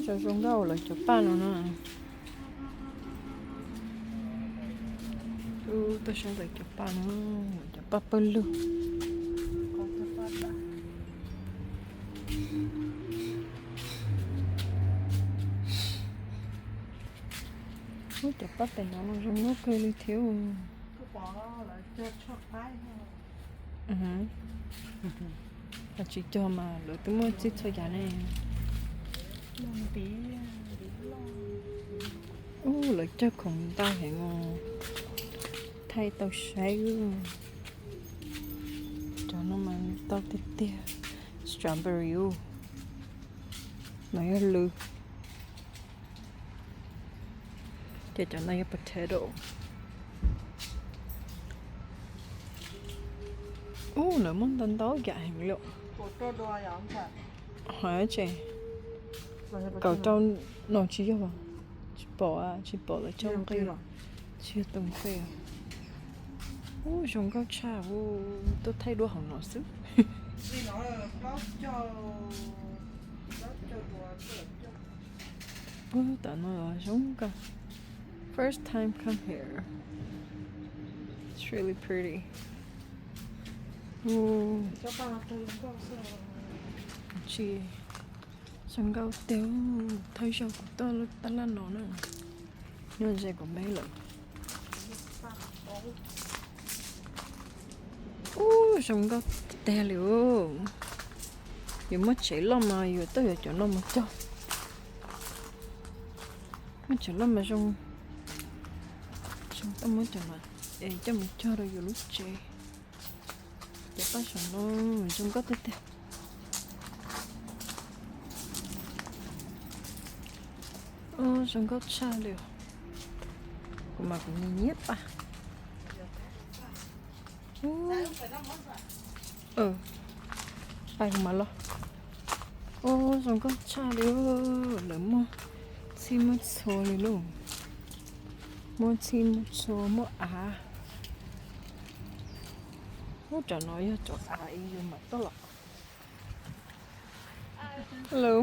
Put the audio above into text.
Zoo zoo nkauj lawv cov paj no na. Tuaj saib lawv cov paj no, cov paj pawg lug. Ub, cov paj pem no zoo nkauj kawg li thiab. Tsis cog mas lawv twb muaj txij txhua yam ne. Ub, lawv cog khoom ntau heev os. Thaij tau saib. Cov no mas tau tiag tiag. Strawberry ub. No yog lws. Ces cov no yog potato. Ub, lawv muaj ntau ntau yam heev li. Hov tseem kaum rau no tsis yog, tsis pom, tsis pom lawv cog nqi, tsis yog tus nqi. Ub, zoo nkauj tshaj, tuaj thaij duab hauv no xwb. Ub, tam no zoo nkauj. First time come here. It's really pretty. Tsis zoo nkauj tiag, thawj zaug kuv tuaj lub tab laj no na, nyob ze kuv me lawm. Ub, zoo nkauj tiag tiag li. Yuav muab tsev loj mas yuav tuaj yuav cov no mus cog. Muab tsev loj mas zoo, zoo tuaj muab cov no es coj mus cog rau yus lub tsev. Cov paj saum no zoo nkauj tiag tiag. Ub, zoo nkauj tshaj li. Kuv mas kuv nyiam nyiam paj. Paj kuv mas loj. Ub, zoo nkauj tshaj li. Lawv muaj txhij muaj txhua li lauj. Muaj txhij muaj txhua, muaj av. Ub, cov no yog cov av es yus mam tuaj los. Hello.